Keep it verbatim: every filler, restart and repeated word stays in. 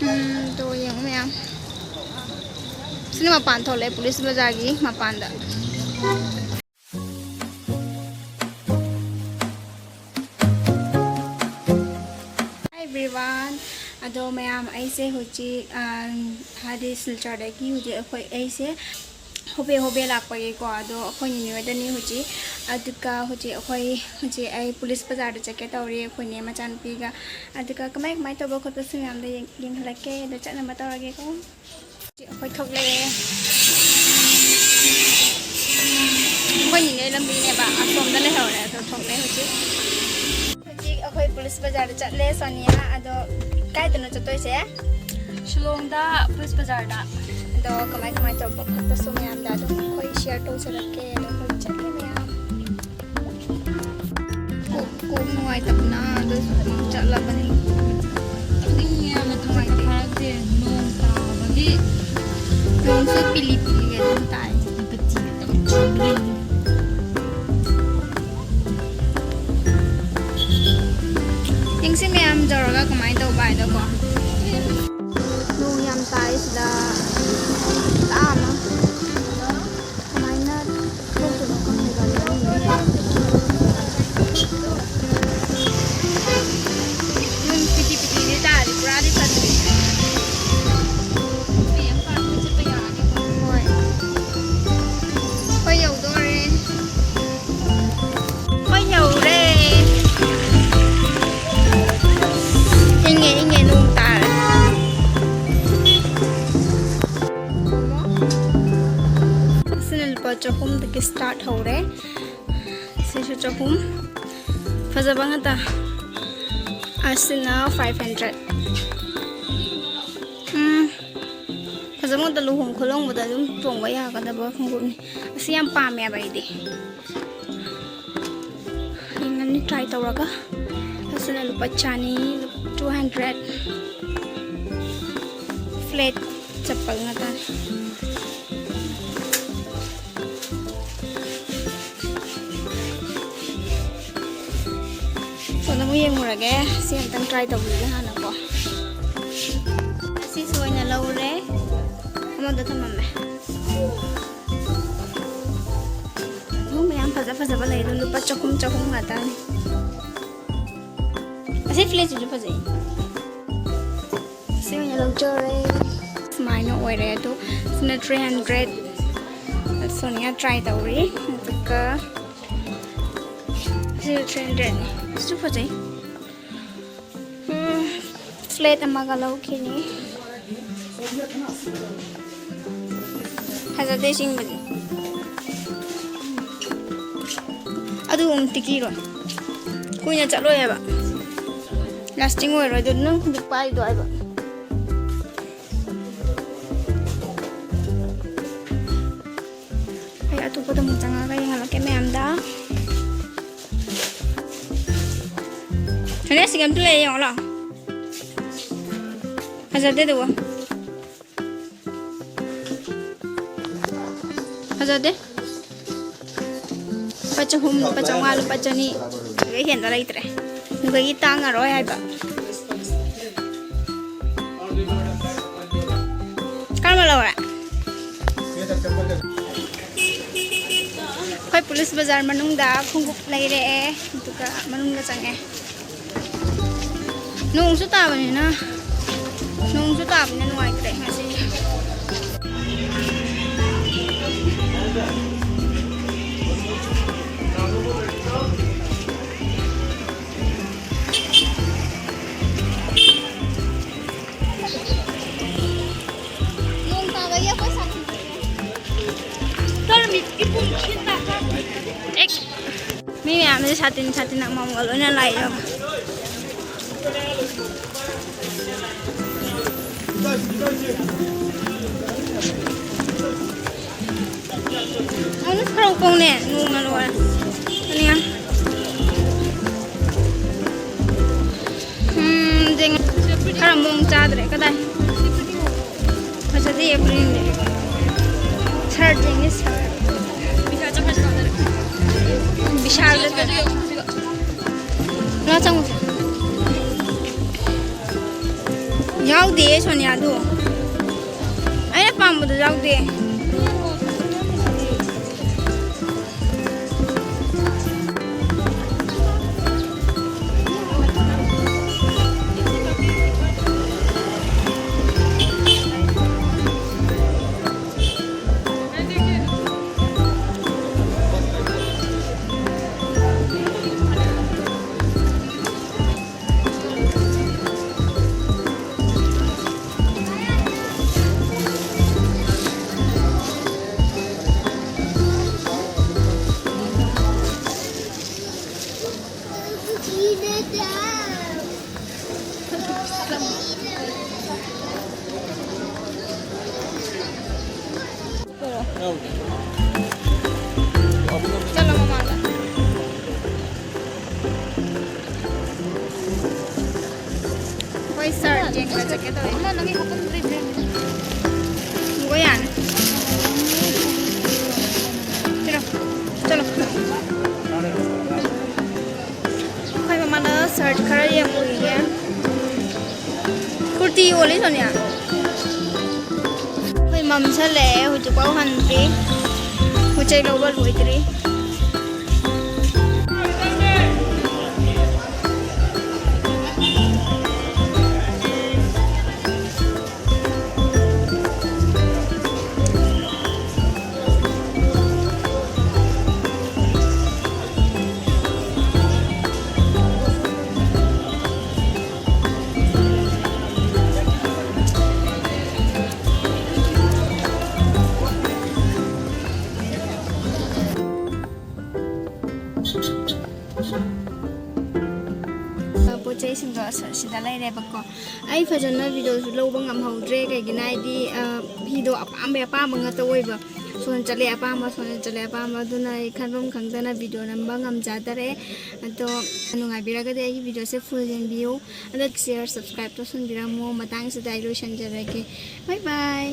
ꯎꯝ, ꯇꯣ ꯌꯦꯡꯉꯨ ꯃꯌꯥꯝ꯫ ꯁꯤꯅ ꯃꯄꯥꯟ ꯊꯣꯛꯂꯛꯑꯦ, ꯄꯨꯂꯤꯁ ꯕꯖꯥꯔꯒꯤ ꯃꯄꯥꯟꯗ꯫ Hi everyone. ꯑꯗꯣ ꯃꯌꯥꯝ, ꯑꯩꯁꯦ ꯍꯧꯖꯤꯛ, ꯑ, ꯍꯥꯏꯗꯤ ꯁꯤꯜꯆꯔꯗꯒꯤ ꯍꯧꯖꯤꯛ ꯑꯩꯈꯣꯏ, ꯑꯩꯁꯦ ꯍꯣꯕꯦ ꯍꯣꯕꯦ ꯂꯥꯛꯄꯒꯤꯀꯣ, ꯑꯗꯣ ꯑꯩꯈꯣꯏ ꯅꯤꯅꯦ ꯍꯣꯏꯗꯅꯤ ꯍꯧꯖꯤꯛ꯫ ꯑꯗꯨꯒ ꯍꯧꯖꯤꯛ ꯑꯩꯈꯣꯏ, ꯍꯧꯖꯤꯛ ꯑꯩ ꯄꯨꯂꯤꯁ ꯕꯖꯥꯔꯗ ꯆꯠꯀꯦ ꯇꯧꯔꯤ ꯑꯩꯈꯣꯏ ꯅꯦ ꯃꯆꯥꯅꯨꯄꯤꯒ꯫ ꯑꯗꯨꯒ ꯀꯃꯥꯏ ꯀꯃꯥꯏ ꯇꯧꯕ ꯈꯣꯠꯄꯁꯨ ꯃꯌꯥꯝꯗ ꯌꯦꯡ-, ꯌꯦꯡꯍꯜꯂꯛꯀꯦ꯫ ꯑꯗꯣ ꯆꯠꯅꯕ ꯇꯧꯔꯒꯦꯀꯣ꯫ ꯍꯧꯖꯤꯛ ꯑꯩꯈꯣꯏ ꯊꯣꯛꯂꯛꯑꯦ꯫ ꯑꯩꯈꯣꯏ ꯅꯤꯅꯦ ꯂꯝꯕꯤꯅꯦꯕ, ꯑꯁꯣꯝꯗ ꯂꯩꯍꯧꯔꯦ꯫ ꯑꯗꯣ ꯊꯣꯛꯂꯛꯑꯦ ꯍꯧꯖꯤꯛ꯫ ꯍꯧꯖꯤꯛ ꯑꯩꯈꯣꯏ ꯄꯨꯂꯤꯁ ꯕꯖꯥꯔꯗ ꯆꯠꯂꯦ, ꯁꯣꯅꯤꯌꯥ꯫ ꯑꯗꯣ ꯀꯥꯏꯗꯅꯣ ꯆꯠꯇꯣꯏꯁꯦ? ꯁꯤꯂꯣꯡꯗ ꯄꯨꯂꯤꯁ ꯕꯖꯥꯔꯗ꯫ ꯑꯗꯣ ꯀꯃꯥꯏ ꯀꯃꯥꯏ ꯇꯧꯕ ꯈꯣꯠꯄꯁꯨ ꯃꯌꯥꯝꯗ ꯑꯗꯨꯝ ꯑꯩꯈꯣꯏ ꯁꯤꯌꯔ ꯇꯧꯖꯔꯛꯀꯦ꯫ ꯑꯗꯣ ꯑꯩꯈꯣꯏ ꯆꯠꯂꯦ ꯃꯌꯥꯝ꯫ ꯀꯣꯛ, ꯀꯣꯛ ꯅꯨꯡꯉꯥꯏꯇꯕꯅ ꯑꯗꯨꯝ ꯆꯠꯂꯕꯅꯤ꯫ ꯇꯨꯝꯅꯤꯡꯉꯦ ꯌꯥꯝꯅ, ꯇꯨꯝꯁꯤꯠꯀ ꯐꯥꯔꯛꯇꯦ꯫ ꯅꯣꯡ ꯇꯥꯕꯒꯤ꯫ ꯅꯣꯡꯁꯨ ꯄꯤꯂꯤ ꯄꯤꯂꯤ ꯑꯗꯨꯝ ꯇꯥꯏ꯫ ꯀꯆꯤ ꯑꯗꯨꯝ ꯆꯨꯔꯤ꯫ ꯌꯦꯡꯁꯤ ꯃꯌꯥꯝ ꯇꯧꯔꯒ ꯀꯃꯥꯏꯅ ꯇꯧꯕ ꯍꯥꯏꯗꯣꯀꯣ꯫ ꯅꯣꯡ ꯌꯥꯝ ꯇꯥꯏ ꯁꯤꯗ꯫ ꯈꯨꯇꯥ ꯑꯃ꯫ ꯀꯃꯥꯏꯅ ꯊꯣꯛꯇꯣꯏꯅꯣ ꯈꯪꯗꯦ ꯒꯥꯔꯤ ꯃꯅꯨꯡꯗ꯫ ꯅꯣꯡ ꯄꯤꯇꯤ ꯄꯤꯇꯤꯗꯤ ꯇꯥꯔꯤ, ꯄꯨꯔꯥꯗꯤ ꯐꯠꯇ꯭ꯔꯤ꯫ ꯍꯣꯏ꯫ ꯑꯩꯈꯣꯏ ꯌꯧꯗꯣꯔꯦ꯫ ꯑꯩꯈꯣꯏ ꯌꯧꯔꯦ꯫ ꯏꯪꯉꯦ, ꯏꯪꯉꯦ, ꯅꯣꯡ ꯇꯥꯔꯦ꯫ ꯑꯁꯤꯅ ꯂꯨꯄꯥ ꯆꯍꯨꯝꯗꯒꯤ start ꯍꯧꯔꯦ꯫ ꯁꯤꯁꯨ ꯆꯍꯨꯝ꯫ ꯐꯖꯕ ꯉꯥꯛꯇ꯫ ꯑꯁꯤꯅ five hundred꯫ ꯎꯝ꯫ ꯐꯖꯕ ꯉꯥꯛꯇ, ꯂꯨꯍꯣꯡ ꯈꯣꯜꯂꯣꯡꯕꯗ ꯑꯗꯨꯝ ꯇꯣꯡꯕ ꯌꯥꯒꯗꯕ ꯈꯣꯡꯎꯞꯅꯤ꯫ ꯑꯁꯤ ꯌꯥꯝ ꯄꯥꯝꯃꯦꯕ ꯑꯩꯗꯤ꯫ ꯌꯦꯡꯉꯅꯤ try ꯇꯧꯔꯒ꯫ ꯑꯁꯤꯅ ꯂꯨꯄꯥ ꯆꯅꯤ, two hundred꯫ Flat ꯆꯠꯄ ꯉꯥꯛꯇꯅꯤ꯫ ꯁꯣꯝꯗ ꯌꯦꯡꯉꯨꯔꯒꯦ꯫ ꯁꯤ ꯑꯝꯇꯪ try ꯇꯧꯕꯤꯒꯦ ꯍꯥꯟꯅꯀꯣ꯫ ꯑꯁꯤꯁꯨ ꯑꯣꯏꯅ ꯂꯧꯔꯦ꯫ ꯑꯃꯗ ꯊꯝꯃꯝꯃꯦ꯫ ꯑꯗꯨꯒꯨꯝꯕ ꯌꯥꯝ ꯐꯖ ꯐꯖꯕ ꯂꯩ꯫ ꯑꯗꯣ ꯂꯨꯄꯥ ꯆꯍꯨꯝ, ꯆꯍꯨꯝ ꯉꯥꯛꯇꯅꯤ꯫ ꯑꯁꯤ flatꯁꯤꯁꯨ ꯐꯖꯩ꯫ ꯁꯤ ꯑꯣꯏꯅ ꯂꯧꯖꯔꯦ꯫ ꯁꯨꯃꯥꯏꯅ ꯑꯣꯏꯔꯦ꯫ ꯑꯗꯣ ꯁꯤꯅ three hundred꯫ ꯁꯣꯅꯤꯌꯥ try ꯇꯧꯔꯤ꯫ ꯑꯗꯨꯒ ꯁꯤꯁꯨ three hundredꯅꯤ꯫ ꯁꯤꯁꯨ ꯐꯖꯩ꯫ ꯎꯝ, flat ꯑꯃꯒ ꯂꯧꯈꯤꯅꯤ꯫ ꯐꯖꯗꯦ ꯁꯤꯡꯕꯁꯦ꯫ ꯑꯗꯨ ꯑꯃꯨꯛ ꯇꯤꯀꯤꯔꯣꯏ꯫ ꯀꯨꯏꯅ ꯆꯠꯂꯣꯏ ꯍꯥꯏꯕ꯫ Lasting ꯑꯣꯏꯔꯣꯏ꯫ ꯑꯗꯨ ꯅꯪ ꯍꯧꯖꯤꯛ ꯄꯥꯏꯗꯣ ꯍꯥꯏꯕ꯫ ꯑꯩ ꯑꯇꯣꯞꯄꯗ ꯑꯃꯨꯛ ꯆꯪꯉꯒ ꯌꯦꯡꯍꯜꯂꯛꯀꯦ ꯃꯌꯥꯝꯗ꯫ ꯍꯣꯔꯦꯟ ꯁꯤꯒ ꯑꯝꯇ ꯂꯩ ꯌꯦꯡꯉꯣ ꯂꯥꯛꯑꯣ꯫ ꯐꯖꯗꯦ ꯑꯗꯨꯕꯨ꯫ ꯐꯖꯗꯦ꯫ ꯂꯨꯄꯥ ꯆꯍꯨꯝ, ꯂꯨꯄꯥ ꯆꯥꯝꯃꯉꯥ, ꯂꯨꯄꯥ ꯆꯅꯤ꯫ ꯑꯗꯨꯗꯩ ꯍꯦꯟꯕ ꯂꯩꯇ꯭ꯔꯦ꯫ ꯑꯗꯨꯗꯒꯤ ꯇꯥꯡꯉꯔꯣꯏ ꯍꯥꯏꯕ꯫ ꯀꯔꯝꯕ ꯂꯧꯔꯦ? ꯑꯩꯈꯣꯏ ꯄꯨꯂꯤꯁ ꯕꯖꯥꯔ ꯃꯅꯨꯡꯗ ꯈꯣꯡꯎꯞ ꯂꯩꯔꯛꯑꯦ, ꯑꯗꯨꯒ ꯃꯅꯨꯡꯗ ꯆꯪꯉꯦ꯫ ꯅꯣꯡꯁꯨ ꯇꯥꯕꯅꯤꯅ, ꯅꯣꯡꯁꯨ ꯇꯥꯕꯅꯤꯅ ꯅꯨꯡꯉꯥꯏꯇ꯭ꯔꯦ ꯉꯁꯤ꯫ ꯅꯣꯡ ꯇꯥꯕꯒꯤ ꯑꯩꯈꯣꯏ ꯁꯥꯇꯤꯟ ꯇꯔꯃꯤꯠꯀꯤ ꯄꯨꯡ ꯁꯤꯟꯕ꯫ ꯑꯦꯛ꯫ ꯃꯤ ꯃꯌꯥꯝꯁꯦ ꯁꯥꯇꯤꯟ, ꯁꯥꯇꯤꯟ ꯑꯃꯃꯝꯒ ꯂꯣꯏꯅ ꯂꯥꯛꯑꯦ ꯌꯦꯡꯉꯣ꯫ ꯑꯃꯨꯛ ꯈꯔ ꯄꯣꯡꯅꯦ, ꯅꯣꯡꯅ ꯂꯣꯏꯔꯦ꯫ ꯑꯅꯤꯌꯥ꯫ ꯎꯝ, ꯖꯦꯡ-, ꯈꯔ ꯃꯑꯣꯡ ꯆꯥꯗ꯭ꯔꯦ꯫ ꯀꯗꯥꯏ? ꯐꯖꯗꯦ ꯑꯦꯄ꯭ꯔꯤꯜꯗꯤ꯫ ꯁꯥꯔꯠ ꯌꯦꯡꯉꯦ, ꯁꯥꯔꯠ꯫ ꯕꯤꯁꯥꯜꯗ ꯆꯠꯂꯦ꯫ ꯉꯥ ꯆꯪꯉꯨꯁꯦ꯫ ꯌꯥꯎꯗꯦ ꯁꯣꯅꯤꯌꯥꯗꯨ꯫ ꯑꯩꯅ ꯄꯥꯝꯕꯗꯣ ꯌꯥꯎꯗꯦ꯫ ꯆꯠꯂꯣ ꯃꯃꯥꯡꯗ꯫ ꯍꯣꯏ ꯁꯥꯔ, ꯌꯦꯡꯕ ꯆꯠꯀꯦ ꯇꯧꯋꯦ꯫ ꯅꯪꯒꯤ ꯈꯣꯡꯎꯞ ꯂꯩꯕ꯭ꯔꯥ ꯌꯦꯡꯒꯦ꯫ ꯌꯦꯡꯉꯣ ꯌꯥꯅꯤ꯫ ꯆꯠꯂꯣ꯫ ꯆꯠꯂꯣ꯫ ꯑꯩꯈꯣꯏ ꯃꯃꯥꯅ ꯁꯔꯠ ꯈꯔ ꯌꯦꯡꯉꯨꯈꯤꯒꯦ꯫ ꯀꯨꯔꯇꯤ ꯌꯣꯜꯂꯤ ꯁꯣꯅꯤꯌꯥ꯫ ꯑꯩꯈꯣꯏ ꯃꯝꯁꯜꯂꯛꯑꯦ, ꯍꯧꯖꯤꯛꯐꯥꯎ ꯍꯟꯗ꯭ꯔꯤ꯫ ꯄꯣꯠ ꯆꯩ ꯂꯧꯕ ꯂꯣꯏꯗ꯭ꯔꯤ꯫ ꯄꯣꯠ ꯆꯩꯁꯤꯡꯗꯣ ꯑꯁ-, ꯑꯁꯤꯗ ꯂꯩꯔꯦꯕꯀꯣ꯫ ꯑꯩ ꯐꯖꯅ ꯚꯤꯗꯤꯑꯣꯁꯨ ꯂꯧꯕ ꯉꯝꯍꯧꯗ꯭ꯔꯦ, ꯀꯩꯒꯤꯅꯣ ꯍꯥꯏꯗꯤ, ꯑ, ꯐꯤꯗꯣ ꯑꯄꯥꯝꯕ ꯑꯄꯥꯝꯕ ꯉꯥꯛꯇ ꯑꯣꯏꯕ꯫ ꯁꯣꯝꯗ ꯆꯠꯂꯦ ꯑꯄꯥꯝꯕ, ꯁꯣꯝꯗ ꯆꯠꯂꯦ ꯑꯄꯥꯝꯕ, ꯑꯗꯨꯅ ꯑꯩ ꯈꯟꯐꯝ ꯈꯪꯗꯅ ꯚꯤꯗꯤꯑꯣ ꯅꯝꯕ ꯉꯝꯖꯗꯔꯦ꯫ ꯑꯗꯣ ꯅꯨꯡꯉꯥꯏꯕꯤꯔꯒꯗꯤ ꯑꯩꯒꯤ ꯚꯤꯗꯤꯑꯣꯁꯦ ꯐꯨꯜ ꯌꯦꯡꯕꯤꯌꯨ, ꯑꯗꯨꯒ ꯁꯤꯌꯔ, ꯁꯕꯁꯀ꯭ꯔꯥꯏꯕ ꯇꯧꯁꯟꯕꯤꯔꯝꯃꯣ꯫ ꯃꯇꯥꯡꯁꯤꯗ ꯑꯩ ꯂꯣꯏꯁꯟꯖꯔꯒꯦ꯫ ꯕꯥꯏ ꯕꯥꯏ꯫